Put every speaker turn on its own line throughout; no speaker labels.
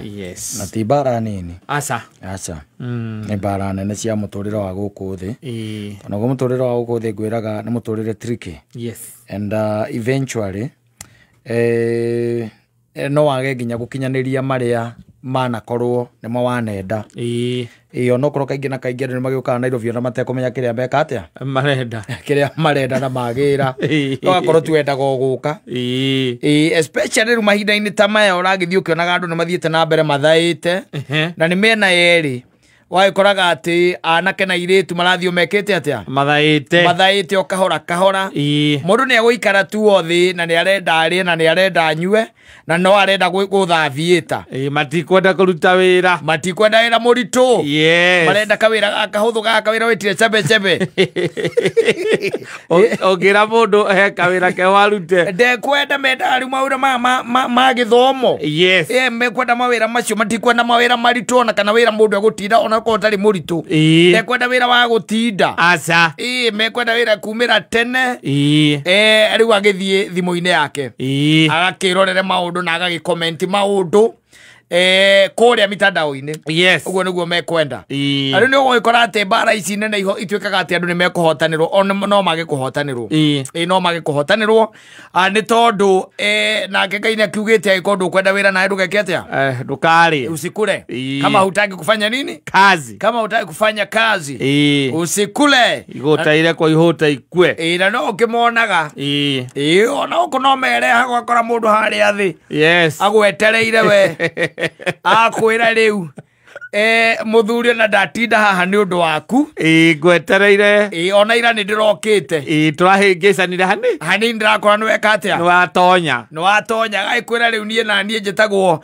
Mbara.
Yes.
Na ti mbara nini.
Aca.
Aca. Nĩ mbara nene cia mũtũrĩre wa gũkũ thĩ.
Ĩĩ.
Onaguo mũtũrĩre wa gũkũ thĩ ngwĩraga nĩ mũtũrĩre tricky.
Yes.
And eventually no wage nginya gũkinyanĩria marĩa manakorwo nĩmo wanenda.
Ĩĩ.
Ĩĩ, onokorwo kaingĩ na kaingĩ andũ nĩmagĩũkaga Nairobi ona matekũmenya kĩrĩa meka atĩa.
Marenda.
Kĩrĩa marenda na magĩra. No gakorwo tu wendaga o gũka.
Ĩĩ.
Ĩĩ, especially rĩu mahinda-inĩ ta maya ũragĩthiĩ ũkĩonaga andũ nĩmathiĩte na mbere mathaĩte.
Ehe.
Na nĩ mĩena yerĩ wagĩkoraga atĩ anake na airĩtu marathiĩ mekĩte atĩa?
Mathaĩte.
Mathaĩte o kahora kahora.
Ĩĩ.
Mũndũ nĩ egũikara tu o thĩ na nĩ arenda arĩe na nĩ arenda anyue na no arenda gũthathiĩta.
Ĩĩ, matikwenda kũruta wĩra.
Matikwenda wĩra mũritũ.
Yes.
Marenda kawĩra gaka hũthũ gaka kawĩra wĩtire chebe chebe.
Ũngĩra mũndũ he kawĩra ke warute.
Ndekwenda, mendaga rĩu mawĩra ma gĩthomo.
Yes.
Ĩ, mekwenda mawĩra macio, matikwenda mawĩra maritũ ona kana wĩra mũndũ egũtinda ona korwo ũtarĩ mũritũ.
Ĩĩ.
Ndekwenda wĩra wa gũtinda.
Aca.
Ĩ, mekwenda wĩra kumĩra tene.
Ĩĩ.
Rĩu agĩthiĩ thimũ-inĩ yake.
Ĩĩ.
Agakĩrorere maũndũ na agagĩkomenti maũndũ kũrĩa mitandao-inĩ.
Yes.
Ũguo nĩguo mekwenda.
Ĩĩ.
Na rĩu nĩ ũgũgĩkora atĩ mbara ici nene iho ituĩkaga atĩ andũ nĩ mekũhotanĩrwo no mage kũhotanĩrwo.
Ĩĩ.
Ĩ, no mage kũhotanĩrwo nĩ tondũ nake Ngai nĩ akiugĩte angĩkorwo ndũkwenda wĩra nawe ndũgeke atĩa?
Ndũkarĩe.
Usikule.
Ĩĩ.
Kama hutaki kufanya nini?
Kazi.
Kama hutaki kufanya kazi.
Ĩĩ.
Usikule.
Igũta kwa ihũta ikue.
Ĩ, na no ũkĩmonaga.
Ĩĩ.
Ĩ, ona gũkũ no merehaga ũgakora mũndũ harĩa thĩ.
Yes.
Agwetereire we. Akwĩra rĩu mũthuri ona ndatinda haha nĩ ũndũ waku.
Ĩĩ, ngwetereire.
Ĩ, ona ira nĩ ndĩrokĩte.
Ĩĩ, tũrahĩngĩcanire hani.
Hanini ndĩrakora nĩ weka atĩa?
Nĩ watonya.
Nĩ watonya. Agĩkwĩra rĩu niĩ na niĩ njĩtagwo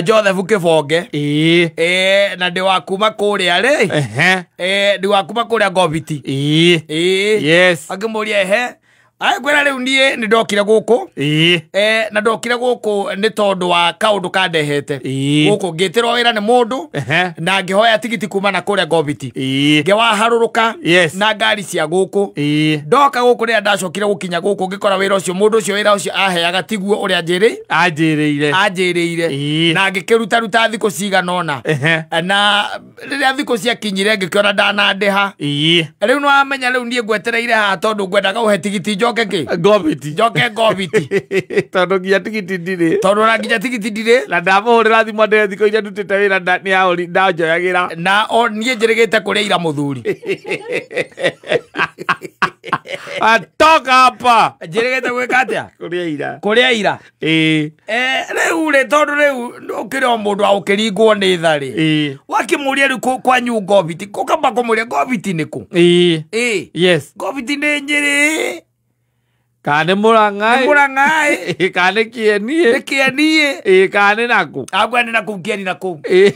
Joseph Kĩbonge.
Ĩĩ.
Na ndĩ wa kuma kũrĩa rĩ.
Ehe.
Ndĩ wa kuma kũrĩa Ngobiti.
Ĩĩ.
Ĩĩ.
Yes.
Akĩmũria ehe. Agĩkwĩra rĩu niĩ nĩ ndokire gũkũ.
Ĩĩ.
Na ndokire gũkũ nĩ tondũ wa kaũndũ kandehete.
Ĩĩ.
Gũkũ ngĩtĩrwo wĩra nĩ mũndũ.
Ehe.
Na ngĩhoya tigiti kuma na kũrĩa Ngobiti.
Ĩĩ.
Ngĩwaharũrũka.
Yes.
Na ngari cia gũkũ.
Ĩĩ.
Ndoka gũkũ rĩrĩa ndacokire gũkinya gũkũ ngĩkora wĩra ũcio mũndũ ũcio wĩra ũcio aheaga tiguo ũrĩa njĩrĩ
Anjĩrĩire.
anjĩrĩire.
Ĩĩ.
Na ngĩkĩrutaruta thikũ cigana ũna.
Ehe.
Na rĩrĩa thikũ ciakinyire ngĩkĩona ndanandĩha.
Ĩĩ.
Rĩu nĩwamenya rĩu niĩ ngwetereire haha tondũ ngwendaga ũhe tigiti njoke kĩ?
Ngobiti.
Njoke Ngobiti.
Tondũ nginya tigiti ndirĩ.
Tondũ ona nginya tigiti ndirĩ.
Na ndamũhũrĩra thimũ ndĩre thikũ iria ndutĩte wĩra nĩ ndanjoyagĩra.
Na o niĩ njĩrĩgĩte kũrĩa ira mũthuri.
Atoka hapa.
Njĩrĩgĩte gwĩka atĩa?
Kũrĩa ira.
Kũrĩa ira.
Ĩĩ.
Rĩu rĩ tondũ rĩu ũkĩrĩ o mũndũ wa gũkĩringwo nĩ tha rĩ.
Ĩĩ.
Wakĩmũria rĩu kwanyu Ngobiti, ũkamba kũmũria Ngobiti nĩ kũ?
Ĩĩ.
Ĩĩ.
Yes.
Ngobiti nĩ Nyĩrĩ.
Kana nĩ Mũrang'a.
Nĩ Mũrang'a.
Ĩĩ, kana nĩ Kĩeni.
Nĩ Kĩeni.
Ĩĩ, kana nĩ nakũ?
Agwa nĩ nakũu Kĩeni nakũu.
Ĩĩ.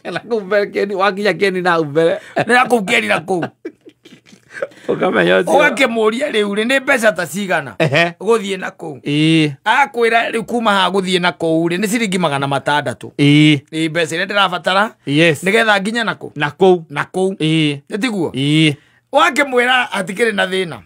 Nakũu mbere Kĩeni, wakinya Kĩeni na hau mbere.
Nĩ nakũu Kĩeni nakũu.
Ũkamenya ũcio.
Ũgakĩmũria rĩu rĩ nĩ mbeca ta cigana
Ehe.
gũthiĩ nakũu.
Ĩĩ.
Akwĩra rĩu kuma haha gũthiĩ nakũu rĩ nĩ ciringi 600.
Ĩĩ.
Ĩ, mbeca iria ndĩrabatara.
Yes.
Nĩgetha nginya nakũ?
Nakũu.
Nakũu.
Ĩĩ.
Nĩ tiguo?
Ĩĩ.
Wakĩmwĩra hatikĩrĩ na thĩna.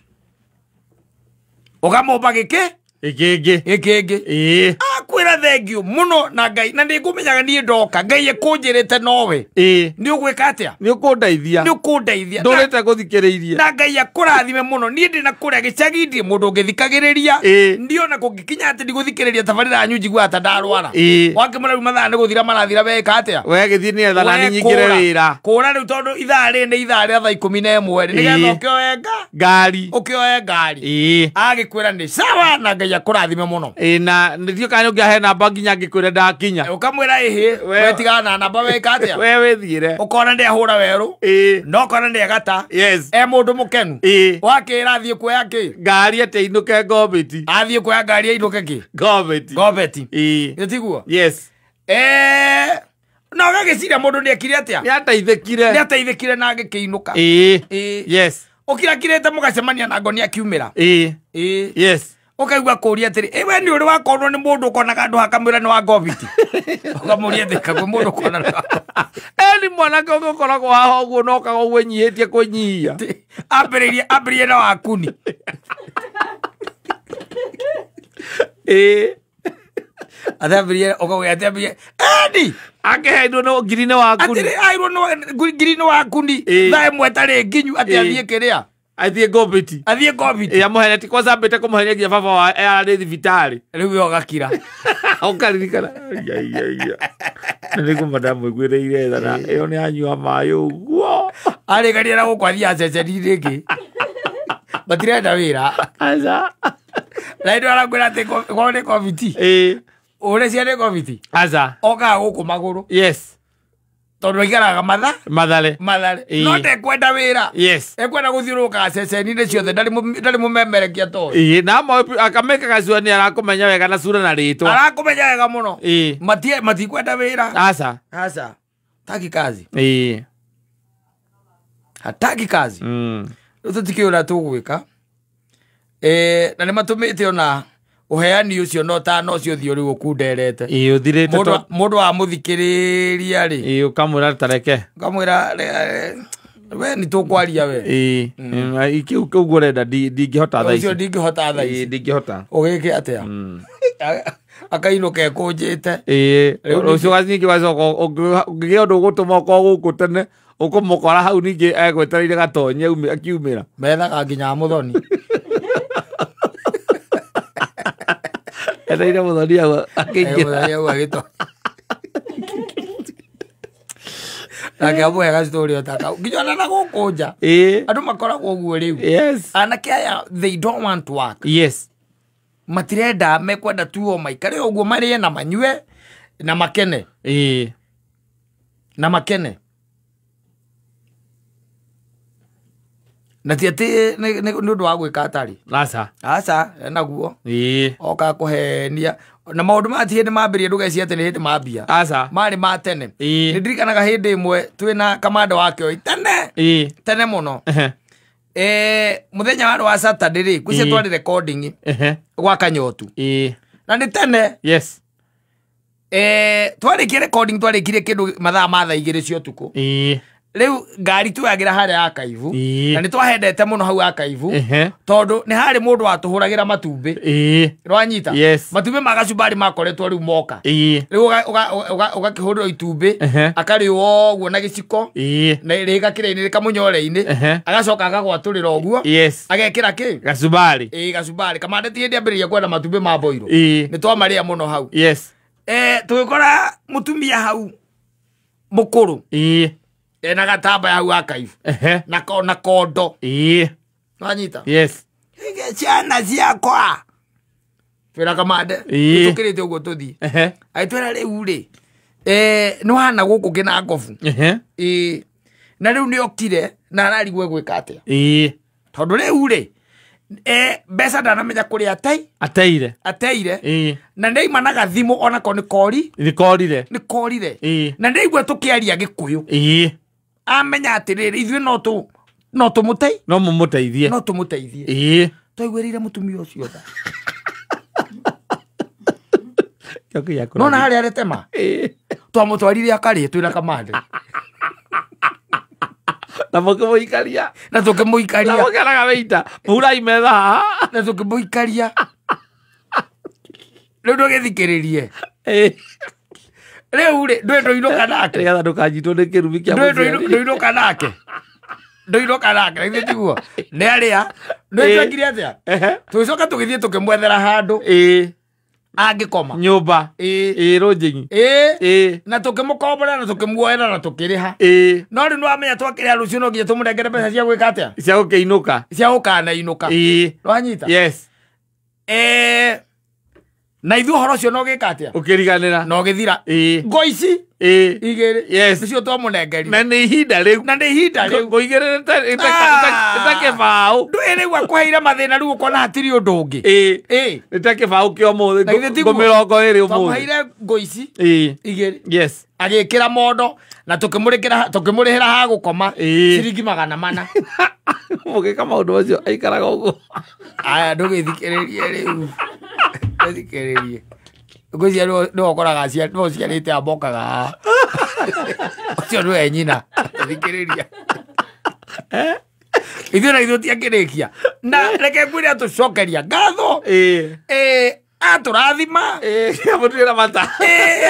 Ũkamũmba gĩkĩ?
Gĩkĩngĩ.
Gĩkĩngĩ.
Ĩĩ.
Akwĩra thengiũ mũno na Ngai na nĩngũmenyaga niĩ ndoka Ngai ekũnjĩrĩte nowe.
Ĩĩ.
Nĩ ũgwĩka atĩa?
Nĩ ũkũndeithia.
Nĩ ũkũndeithia.
Ndũrĩte gũthikĩrĩirie.
Na Ngai akũrathime mũno. Niĩ ndĩ na kũrĩa gĩcagi ndirĩ mũndũ ũngĩthikagĩrĩria.
Ĩĩ.
Ndiĩ ona kũngĩkinya atĩ ndigũthikĩrĩria tabarĩra yanyu njiguaga ta ndarwara.
Ĩĩ.
Wakĩmwĩra rĩu mathaa nĩ gũthira marathira weka atĩa?
We gĩthiĩ nĩgetha nani
We
nyingĩre
kũra.
wĩra.
Kũra rĩu tondũ ithaa rĩrĩ nĩ ithaa rĩa thaa 11 rĩ, nĩgetha
Ĩĩ.
ũkĩoe
Ngari.
ũkĩoe ngari.
Ĩĩ.
Agĩkwĩra nĩ sawa na Ngai akũrathime mũno.
Ĩĩ, na nĩtio kana ũngĩahe namba nginya ngĩkwĩre ndakinya.
Ũkamwĩra ĩhĩ, we tigana na namba weka atĩa?
We wĩthiĩre.
Ũkona nĩ ahũra werũ.
Ĩĩ.
Na ũkona nĩ agata.
Yes.
E mũndũ mũkenu.
Ĩĩ.
Wakĩra athiĩ kuoya kĩ?
Ngari atĩ ainũke Ngobiti.
Athiĩ kuoya ngari ainũke kĩ?
Ngobiti.
Ngobiti.
Ĩĩ.
Nĩ tiguo?
Yes.
Na ũgagĩciria mũndũ nĩ ekire atĩa?
Nĩ ateithĩkire.
Nĩ ateithĩkire na agĩkĩinũka.
Ĩĩ.
Ĩĩ.
Yes.
Ũkirakirĩte mũgacemania na ngoni akiumĩra.
Ĩĩ.
Ĩĩ.
Yes.
Ũkaigua kũũria atĩrĩ, ĩ we nĩ ũrĩ wakorwo nĩ mũndũ ũkonaga andũ hakamwĩra nĩ wa Ngobiti. Ũkamũria atĩ kagwe mũndũ ũkona nĩ wa
Eni mwanake ũngĩ ũkoragwo haha ũguo na okaga ũguo enyihĩtie kwĩnyihia.
Ambĩrĩrie na wakuni.
Ĩĩ.
Atambĩrĩrie ũkauga atambĩrĩrie, Yani
Akĩheirwo no ngiri nĩ waku.
Atĩrĩ airwo no ngiri nĩ waku ni. Thaa ĩmwe ĩtarĩ nginyu atĩ athiĩ kĩrĩa.
Athiĩ ngobiti.
Athiĩ ngobiti.
Ĩ amũhene ti kwanza ambĩte kũmũhenia nginya baba wa arĩ thibitarĩ.
Rĩu we ũgakira.
Ũkaririkana. Ia ia ia. Na nĩ ngũma ndamũiguĩrĩire tha na ĩyo nĩ anyua maĩ ũguo.
Arĩkaria na gũkũ athiĩ aceceni rĩngĩ. Matirenda wĩra.
Aca.
Na hĩndĩ arakwĩra atĩ korwo nĩ ngobiti.
Ĩ.
Ũrĩa ciarĩ ngobiti.
Aca.
Okaga gũkũ magũrũ.
Yes.
Tondũ aikaraga
Mathare.
Mathare. No ndekwenda wĩra.
Yes.
Ekwenda gũthiũrũrũkaga ceceni-inĩ ciothe ndarĩ mũmemerekia toĩ.
Ĩ na akamekaga sure nĩ arakũmenya wega na sura na rĩtwa.
Arakũmenya wega mũno.
Ĩ.
Matikwenda wĩra.
Aca.
Aca. Hataki kazi.
Ĩ.
Hataki kazi. Rĩu tũtikĩũĩ ũrĩa tũgwĩka. Na nĩ matũmĩte ona ũheani ũcio no tano ũcio ũthiũ rĩu ũkunderete.
Ĩ ũthirĩte
Mũndũ wamũthikĩrĩria rĩ.
Ĩ ũkamwĩra tareke.
Ũkamwĩra we nĩ tũkwaria we.
Ĩ kĩu ũguo ũrenda ndingĩhota thaa ici.
Ũcio ndingĩhota thaa ici.
Ĩ ndingĩhota.
Ũgĩke atĩa? Akainũka ekũnjĩte.
Ĩ ũcio ningĩ wacoka ũngĩgĩa ũndũ ũgũtũma ũkorwo gũkũ tene ũkũmũkora hau ningĩ egwetereire gatonye akiumĩra.
Methaga nginya mũthoni.
Etereire mũthoni hau akĩingĩra.
Mũthoni hau agĩtonya. Nake amũhe gacitori o ta kau. Nginya ona na gũkũ nja.
Ĩ.
Andũ makoragwo ũguo rĩu.
Yes.
Anake aya they don't want to work.
Yes.
Matirenda mekwenda tu o maikare ũguo marĩe na manyue na makene.
Ĩ.
Na makene. Na ti atĩ nĩ ũndũ wa gwĩka atarĩ.
Aca.
Aca, enaguo.
Ĩ.
Oka kũhenia. Na maũndũ maya ti hĩndĩ mambĩrĩria ndũgecirie atĩ nĩ hĩndĩ mambia.
Aca.
Marĩ ma tene.
Ĩ.
Nĩ ndirikanaga hĩndĩ ĩmwe twĩna kamanda wa Kĩoi tene.
Ĩ.
Tene mũno. Mũthenya warĩ wa Saturday rĩ, kwĩcia twarĩ recording gwa Kanyotu.
Ĩ.
Na nĩ tene.
Yes.
Twarĩkia recording twarĩkirie kĩndũ mathaa ma thaa igĩrĩ cia ũtukũ.
Ĩ.
Rĩu ngari tuoyagĩra harĩa Akaivu.
Ĩ.
Na nĩ twahendete mũno hau Akaivu. Tondũ nĩ harĩ mũndũ watũhũragĩra matumbĩ.
Ĩ.
Rwanyita.
Yes.
Matumbĩ ma gacumbari makoretwo rĩu moka.
Ĩ.
Rĩu ũgakĩhũrĩrwo itumbĩ. Akarĩo ũguo na gĩciko.
Ĩ.
Na rĩgakĩra-inĩ rĩkamũnyore-inĩ. Agacoka agagwatũrĩra ũguo.
Yes.
Agekĩra kĩ?
Gacumbari.
Ĩ gacumbari. Kamande ti hĩndĩ ambĩrĩria kwenda matumbĩ ma boiro.
Ĩ.
Nĩ twamarĩa mũno hau.
Yes.
Tũgĩkora mũtumia hau mũkũrũ.
Ĩ.
Ena gatamba hau Akaivu. Na kondo.
Ĩ.
Nwanyita?
Yes.
Ige ciana ciakwa. Twĩra kamande.
Ĩ.
Tũkĩrĩte ũguo tũthiĩ. Agĩtwĩra rĩu rĩ. Nĩ wahana gũkũ kĩna ngobu. Ĩ. Na rĩu nĩ okire na ararigwo egwĩka atĩa.
Ĩ.
Tondũ rĩu rĩ. Mbeca ndanamenya kũrĩa
Ateire.
Ateire.
Ĩ.
Na nĩaima na gathimũ onako nĩ kori.
Nĩ korire.
Nĩ korire.
Ĩ.
Na nĩaigua tũkĩaria Gĩkũyũ.
Ĩ.
Amenya atĩrĩrĩ ithuĩ no tũmũtei.
No mũmũteithie.
No tũmũteithie.
Ĩ.
Twaiguĩrĩire mũtumia ũcio tha.
Nona
harĩa aretema.
Ĩ.
Twamũtwarire akarĩe twĩna kamande.
Na mũkĩmũikaria.
Na tũkĩmũikaria.
Na mũkĩaraga wĩita. Mũhurai metha haha.
Na tũkĩmũikaria. Rĩu ndũgĩthikĩrĩrie.
Ĩ.
Rĩu rĩ, ndũĩ ndũinũka nake.
Nĩgetha ndũkanyitwo nĩ kĩrumi kĩa mũciari.
Ndũinũka nake. Ndũinũka nake, githĩ tiguo? Nĩ arĩa. Nĩ twekire atĩa? Tũgĩcoka tũgĩthiĩ tũkĩmwethera handũ.
Ĩ.
Angĩkoma.
Nyũmba.
Ĩ.
Ĩ lodging.
Ĩ.
Ĩ.
Na tũkĩmũkombora na tũkĩmuoera na tũkĩrĩha.
Ĩ.
No rĩu nĩwamenya twakĩrĩha rũciũ no nginya tũmũnengere mbeca cia gwĩka atĩa?
Cia gũkĩinũka.
Cia gũkanainũka.
Ĩ.
Nĩwanyita?
Yes.
Na ithuĩ ũhoro ũcio no gĩka atĩa?
Ũkĩriganĩra.
Na ũgĩthira.
Ĩ.
Ngo ici.
Ĩ.
Igĩrĩ.
Yes.
Nĩcio twamũnengerire.
Na nĩ ihinda rĩu.
Na nĩ ihinda rĩu.
Ngo igĩrĩ nĩ ta kĩbaũ.
Ndũĩ rĩu akũheire mathĩna rĩu ũkona hatirĩ ũndũ ũngĩ.
Ĩ.
Ĩ.
Nĩ ta kĩbaũ kĩa ũmũthĩ.
Na githĩ tiguo?
Ngo 20 ũmũthĩ.
Twamũheire ngo ici.
Ĩ.
Igĩrĩ.
Yes.
Agĩkĩra mondo na tũkĩmũrĩhĩra ha gũkoma.
Ĩ.
Ciringi 400.
Mũgĩka maũndũ macio aikaraga ũguo.
Aya ndũgĩthikĩrĩrie rĩu. Ndũgĩthikĩrĩrie. Ngwĩciria nĩwe ũkoraga nĩwe ũciarĩte ambokaga haha. Ũcio nĩwe nyina. Thikĩrĩria. Ithuĩ na ithuĩ tiakĩrĩkia. Na reke ngwĩre atũcokeria ngatho.
Ĩ.
Atũrathima.
Amũtuĩra mata.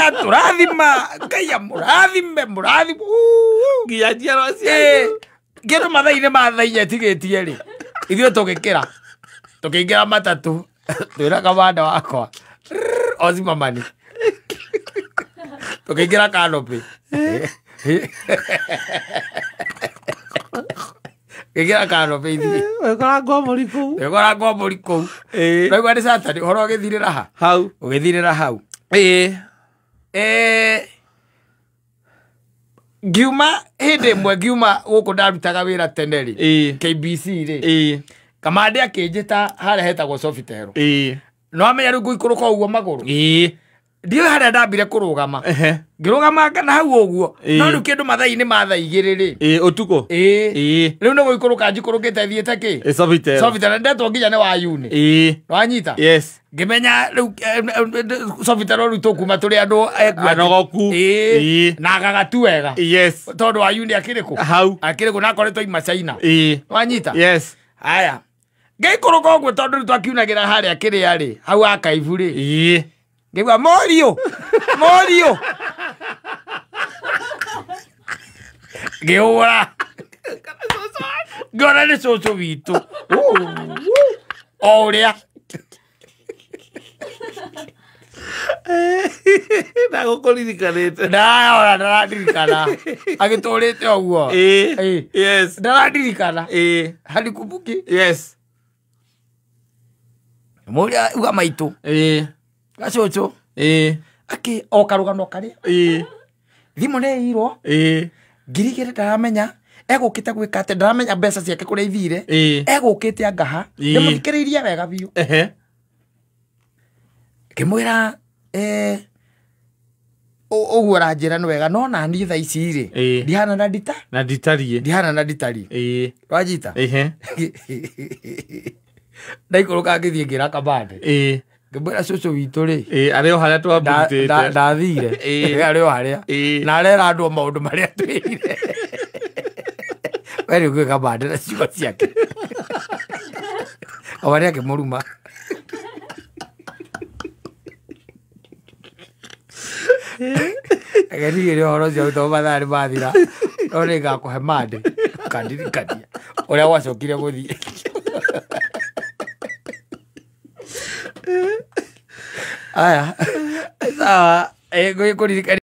Atũrathima. Ngai amũrathime, mũrathime.
Nginya njiarwa cianyu.
Kĩndũ mathaa-inĩ ma thaa inya ĩtigĩtie rĩ, ithuĩ tũgĩkĩra tũkĩingĩra matatũ twĩra kamanda wakwa ocimamani tũkĩingĩra canopy. Ngĩingĩra canopy ithuĩ.
Wekora ngomori kũu.
Wekora ngomori kũu. Ndaigua nĩ Saturday, ũhoro ũgĩthirĩra ha?
Hau.
Ũgĩthirĩra hau. Ngiuma hĩndĩ ĩmwe ngiuma gũkũ ndarutaga wĩra tene rĩ, KBC rĩ, kamande akĩnjĩta harĩa hetagwo Sofitel. No amenya rĩu ngũikũrũka ũguo magũrũ. Ndiũĩ harĩa ndambire kũrũgama. Ngĩrũgama kana hau ũguo. No rĩu kĩndũ mathaa-inĩ ma thaa igĩrĩ rĩ.
Ũtukũ.
Rĩu nĩ gũikũrũka njikũrũkĩte thiĩte kĩ?
Sofitel.
Sofitel ndetwo nginya nĩ Wayuni. Wanyita?
Yes.
Ngĩmenya rĩu Sofitel rĩu tũkuma tũrĩ andũ
anogoku.
Na gagatu wega.
Yes.
Tondũ Wayuni akĩrĩ kũ?
Hau.
Akĩrĩ kũ na akoretwo ima China. Wanyita?
Yes.
Haya. Ngĩikũrũka ũguo tondũ rĩu twakiunagĩra harĩa kĩrĩa rĩ, hau akaibu rĩ. Ngĩigua Mũriũ, Mũriũ. Ngĩhũra. Ngĩona nĩ cũcũ witũ. O ũrĩa.
Ndagũkũririkanĩte.
Ndayona ndararirikana. Agĩtũrĩte ũguo.
Yes.
Ndararirikana. Hanikumbuki.
Yes.
Mũrĩa uga maitũ. Gacũcũ. Akĩ o karũgano karĩa. Thimũ nĩ ĩirwo. 2000 ndaramenya. Egũkĩte gwĩka atĩ ndaramenya mbeca ciake kũrĩa ithire. Egũkĩte angaha. Ndĩmũthikĩrĩirie wega biũ. Ngĩmwĩra ũguo ũranjĩra nĩ wega no na niĩ thaa ici rĩ ndihana na ndita.
Na nditariĩ.
Ndihana na nditariĩ. Wanyita? Ndaikũrũka ngĩthiĩ ngĩra kamande. Ngĩmwĩra cũcũ witũ rĩ.
Arĩ o harĩa twamũrutĩte.
Ndathire. Arĩ o harĩa. Na arera andũ maũndũ marĩa twĩrire. We rĩu gwĩ kamande na ciugo ciake. Kamande akĩmũruma. Agerire ũhoro ũcio tondũ mathaa nĩ mathira. No nĩngakũhe mande. Ũkandirikania ũrĩa gwacokire gũthiĩ. Aya. Sawa. Ngũgĩkũririkania.